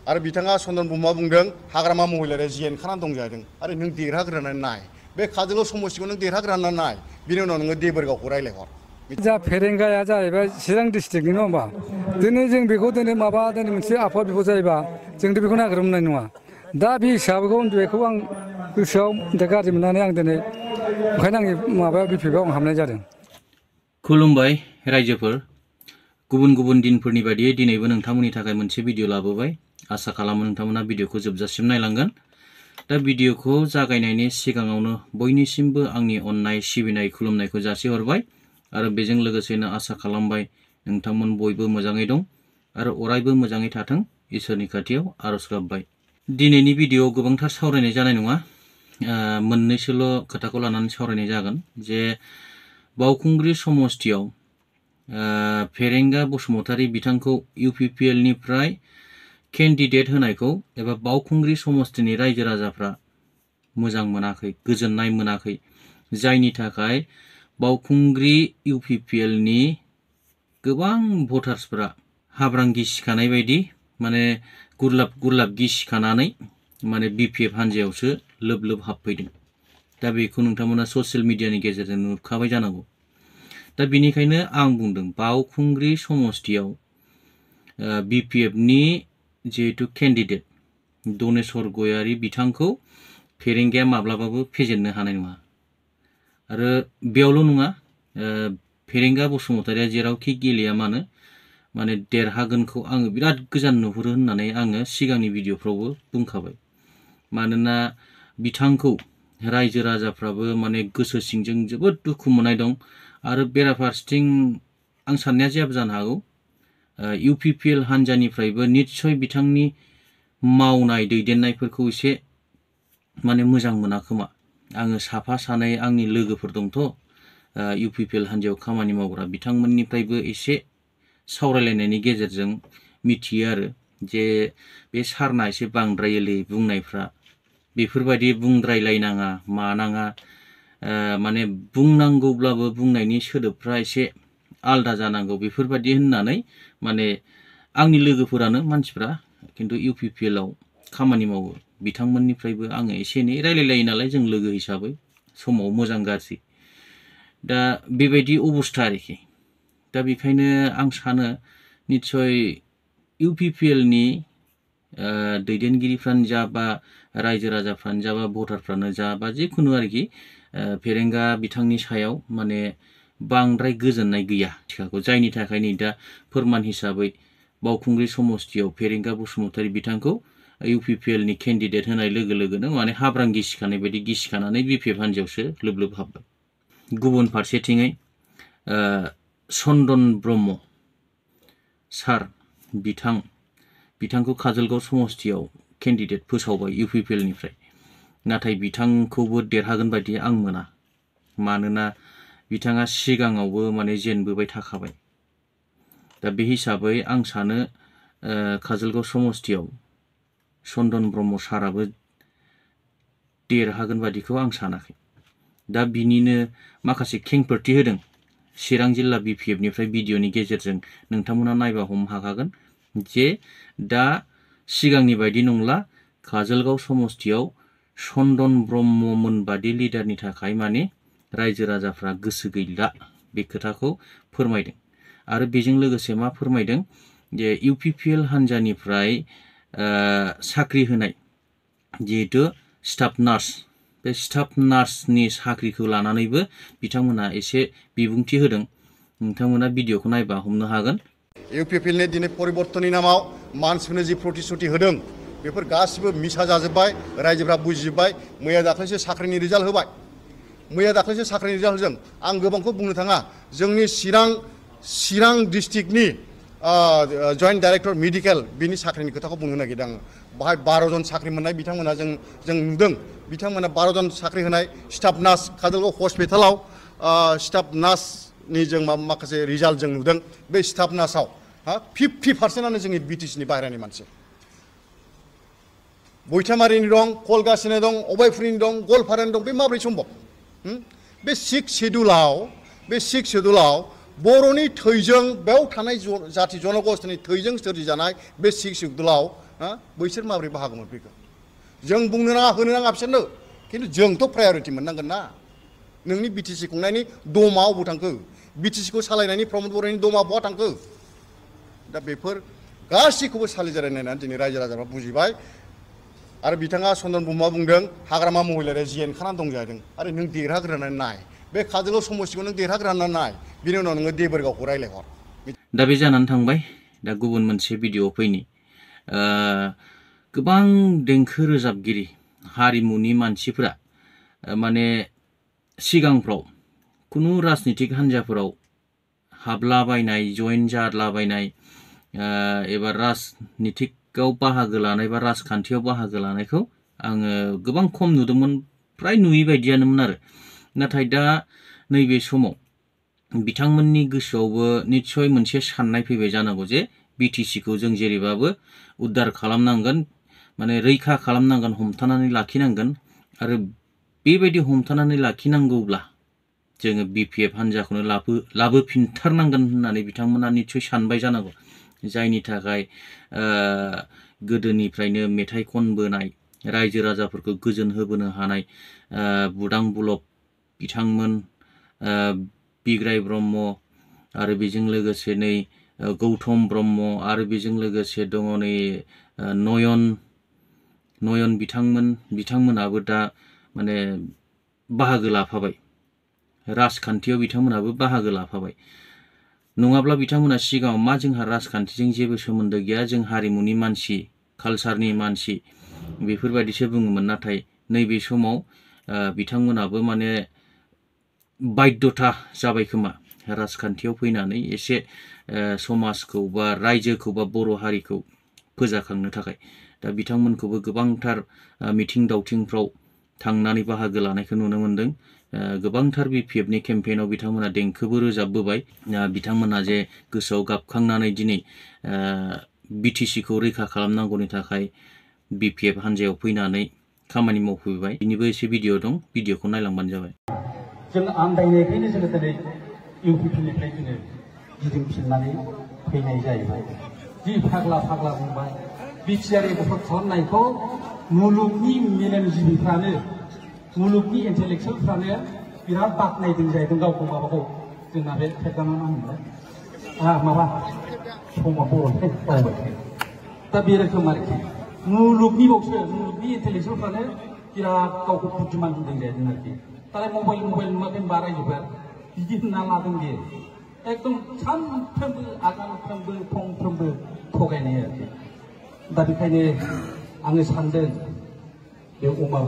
आरो बिथाङा चन्दन ब्रह्मआ बुंदों हाग्रामा महिलाया जिएन खाना दंजादों आरो नों देरहाग्रोनानै नाय बे काजोलगाव समस्तिखौ नों देरहाग्रोनानै नाय बिनि उनाव नोङो देबोरगावखौ रायलायहर जा फेरेंगाया जाहैबाय चिरां डिस्ट्रिक्टनि नङा होमबा दिनै जों बेखौ दिनै मोनसे आफाद बिफद जायोबा जों बेखौ नागारनो मोननाय नङा दा बे हिसाबखौ बेखौ आं गोसोआव गाज्रि मोननानै आं दिनै ओंखायनो आंनि माबायाव बिपिएफआव आं हाबनाय जादों। खुलुमबाय रायजोफोर गुबुन गुबुन दिनफोरनि बायदियै दिनैबो नोंथांमोननि थाखाय मोनसे भिडिअ लाबोबाय आसा खालामो नोंथांमोना भिडिअखौ जोबजासिम नायलांगोन। दा भिडिअखौ जागायनायनि सिगाङावनो बयनिसिमबो आंनि अननाय सिबिनाय खुलुमनायखौ जासिहरबाय आरो बेजों लोगोसेनो आसा खालामबाय नोंथांमोन बयबो मोजाङै दं आरो अरायबो मोजाङै थाथों इसोरनि खाथियाव आरज गाबबाय। दिनैनि भिडिअआव गोबांथार सावरायनाय जानाय नङा मोननैसोल' खोथाखौ लानानै सावरायनाय जागोन जे बावखुंग्रि समस्तियाव फेरेंगा बसुमतारी बिथांखौ इउपिपिएल निफ्राय केन्डिडेट होनायखौ एबा बावखुंग्रि समस्तिनि रायजो राजाफ्रा मोजां मोनाखै गोजोननाय मोनाखै जायनि थाखाय बावखुंग्रि इउपिपिएल नि गोबां भटार्सफोरा हाब्रां गिसिखानाय बायदि माने गुरलाब गुरलाब गिसिखानानै माने बिपिएफ हान्जायावसो लोब लोब हाबफैदों। दा बेखौ नोंथांमोना ससियेल मिडियानि गेजेरजों नुखाबाय जानांगौ। दा बेनिखायनो आं बुंदों बावखुंग्रि समस्तियाव बिपिएफ नि जिहेतु केन्डिडेट दनेश्वर गयारी बिथांखौ फेरेंगाया माब्लाबाबो फेजेननो हानाय नङा आरो बेयावल' नङा फेरेंगा बसुमतारीया जेरावखि गेलेया मानो माने देरहागोनखौ आङो बिराद गोजान नुहुरो होननानै आङो सिगांनि भिडिअफ्रावबो बुंखाबाय। मानोना बिथांखौ रायजो राजाफ्राबो माने गोसो सिंजों जोबोद दुखु मोननाय दं आरो बेराफारसेथिं आं साननाया जेबो जानो हागौ इउपिपिएल हान्जानिफ्रायबो निस्सय बिथांनि मावनाय दैदेननायफोरखौ एसे माने मोजां मोना खोमा। आङो साफा सानै आंनि लोगोफोर दंथ' इउपिपिएल हान्जायाव खामानि मावग्रा बिथांमोननिफ्रायबो एसे सावरायलायनायनि गेजेरजों मिथियो आरो जे बे सारना एसे बांद्रायोलै बुंनायफ्रा बेफोरबायदि बुंद्रायलायनाङा मानाङा माने बुंनांगौब्लाबो बुंनायनि सोदोबफ्रा एसे आलदा जानांगौ बेफोरबायदि होननानै माने आंनि लोगोफोरानो मानसिफ्रा खिन्थु इउपिपिएल आव खामानि मावो बिथांमोननिफ्रायबो आङो एसे एनै रायलायलायो नालाय जों लोगो हिसाबै समाव मोजां गाज्रि दा बेबायदि अबस्था आरोखि। दा बेखायनो आं सानो निस्सय इउपिपिएल नि दैदेनगिरिफ्रानो जा बा रायजो राजाफ्रानो जा बा भटारफ्रानो जा बा जिखुनु आरोखि फेरेंगा बिथांनि सायाव माने बांद्राय गोजोननाय गैया थिखाखौ जायनि थाखाय नै दा फोरमान हिसाबै बावखुंग्रि समस्तियाव फेरेंगा बसुमतारी बिथांखौ इउपिपिएल नि केन्डिडेट होनाय लोगो लोगोनो माने हाब्रां गिसिखानाय बायदि गिसिखानानै बिपिएफ हान्जायावसो लोब लोब हाबबाय। गुबुन फारसेथिङै चन्दन ब्रह्म सार बिथांखौ काजलगाव समस्तियाव केन्डिडेट फोसावबाय इउपिपिएल निफ्राय नाथाय बिथांखौबो देरहागोन बायदि आं मोना मानोना बिथाङा सिगाङावबो माने जेनबोबाय थाखाबाय। दा बे हिसाबै आं सानो काजलगाव समस्तियाव चन्दन ब्रह्म साराबो देरहागोन बादिखौ आं सानाखै। दा बिनिनो माखासे खेंफोरथि होदों चिरां जिल्ला बिपिएफ निफ्राय भिडिअनि गेजेरजों नोंथांमोना नायबा हमनो हाखागोन जे दा सिगांनि बायदि नंला काजलगाव समस्तियाव चन्दन ब्रह्ममोन बादि लिडारनि थाखाय माने रायजो राजाफ्रा गोसो गैला बे खोथाखौ फोरमायदों आरो बेजों लोगोसे मा फोरमायदों जे इउपिपिएल हान्जानिफ्राय साख्रि होनाय जिहेतु स्टाफ नार्स बे स्टाफ नार्सनि साख्रिखौ लानानैबो बिथांमोना एसे बिबुंथि होदों नोंथांमोना भिडिअखौ नायबा हमनो हागोन। इउपिपिएल नि दिनै परिबर्तननि नामाव मानसिफोरनो जि प्रतिश्रुति होदों बेफोर गासिबो मिसा जाजोब्बाय रायजोफ्रा बुजिजोब्बाय। मैया दाख्लैसो साख्रिनि रिजाल्ट होबाय मैया दाख्लैसो साख्रिनि रिजाल्ट होदों। आं गोबांखौ बुंनो थाङा जोंनि चिरां डिस्ट्रिक्टनि जइन्ट डाइरेक्टर मेडिकेल बिनि साख्रिनि खोथाखौ बुंनो नागिरदों आङो। बाहाय 12 जन साख्रि मोननाय बिथांमोना जों नुदों बिथांमोना 12 जन साख्रि होनाय स्टाफ नार्स काजलगाव हस्पिटालाव स्टाफ नार्सनि जों माखासे रिजाल्ट जों नुदों। बे स्टाफ नार्सआव 50% जोंनि बिटिसिनि बाहेरानि मानसि बयथामारिनि दं कलगासिनो दं अबायपुरिनि दं गवालपारानि दं। बे माब्रै सम्भब? बे 6 सिड्युलाव बर'नि थैजों बेयाव थानाय जाथि जनगोष्ठीनि थैजों सोरजिजानाय बे 6 सिड्युलाव बैसोर माबोरै बाहागो मोनफैखो जों बुंनो नाङा होनो नाङा बिसोरनो खिन्थु जोंथ' प्रायरिटि मोननांगोन ना नोंनि बिटिसि खुंनायनि दमा अबाव थांखो बिटिसिखौ सालायनायनि प्रमद बर'नि दमा बहा थांखो दा बेफोर गासैखौबो सालिजारायनायनानै दिनै रायजो राजाफ्रा बुजिबाय आरो बिथाङा चन्दन ब्रह्मआ बुंदों हाग्रामा महिलाया जेनखानानै दं जाहैदों आरो नों देरहाग्रोनानै नाय बे काजोल समस्तिखौ नों देरहाग्रोनानै नाय बिनि उनाव नोङो देबोरगावखौ रायलायहर दा बे जानानै थांबाय दा गुबुन मोनसे भिडिअ फैनि गोबां देंखो रोजाबगिरि हारिमुनि मानसिफोरा माने सिगांफ्राव खुनु राजनितिक हान्जाफोराव हाबलाबायनाय जइन जालाबायनाय एबा राजनितिकआव बाहागो लानाय बा राजखान्थियाव बाहागो लानायखौ आङो गोबां खम नुदोंमोन फ्राय नुयै बायदियानोमोन आरो नाथाय दा नैबे समाव बिथांमोननि गोसोआवबो निस्सय मोनसे साननाय फैबाय जानांगौ जे बिटिसिखौ जों जेरैबाबो उद्धार खालामनांगोन माने रैखा खालामनांगोन हमथानानै लाखिनांगोन आरो बेबायदि हमथानानै लाखिनांगौब्ला जोङो बिपिएफ हान्जाखौनो लाबोफिनथारनांगोन होननानै बिथांमोना निस्सय सानबाय जानांगौ जायनि थाखाय गोदोनिफ्रायनो मेथाइ खनबोनाय रायजो राजाफोरखौ गोजोन होबोनो हानाय बुदां बुलब बिथांमोन बिग्राय ब्रह्म आरो बेजों लोगोसे नै गौतम ब्रह्म आरो बेजों लोगोसे दङ नै नयन बिथांमोनाबो दा माने बाहागो लाफाबाय राजखान्थियाव बिथांमोनाबो बाहागो लाफाबाय नङाब्ला बिथांमोना सिगाङाव मा जोंहा राजखान्थिजों जेबो सोमोन्दो गैया जों हारिमुनि मानसि कालचारनि मानसि बेफोरबायदिसो बुङोमोन नाथाय नैबे समाव बिथांमोनाबो माने बाध्यता जाबाय खोमा राजखान्थियाव फैनानै एसे समाजखौ बा रायजोखौ बा बर' हारिखौ फोजाखांनो थाखाय दा बिथांमोनखौबो गोबांथार मिथिं दावथिंफ्राव थांनानै बाहागो लानायखौ नुनो मोनदों गोबांथार बिपिएफनि केम्पेइनाव बिथांमोना देंखोबो रोजाबबोबाय बिथांमोना जे गोसोआव गाबखांनानै दिनै बिटिसिखौ रैखा खालामनांगौनि थाखाय बिपिएफ हान्जायाव फैनानै खामानि मावफैबाय बिनिबो एसे भिडिअ दं भिडिअखौ नायलांबानो जाबाय जों आन्दायनायखायनो जोङो दिनै इउपिपिनिफ्राय जोङो गिदिंफिननानै फैनाय जाहैबाय जि फाग्ला बुंबाय बिटिआर एगफोर खालामनायखौ मुलुगनि मेलेमजिबिफ्रानो मुलुगनि इन्टेलेक्सुयेलफ्रानो बिराद बाख्नायदों जाहैदों गावखौ माबाखौ जोंना बे फेग्रामा मा होनोमोन माबा समा बर'निफ्राय बावबाय दा बे रोखोम आरोखि मुलुगनि इन्टेलेक्सुयेलफ्रानो बिराद गावखौ बुद्धिमान होनदों जाहैदों आरोखि तालाय मबाइल नुवाखै होनबा रायजोफोर बिदि होनना लादों बे एकदम सानफ्रोमबो आगानफ्रोमबो फंफ्रोमबो थगायनाय आरोखि दा बेखायनो आङो सानदों बे अमा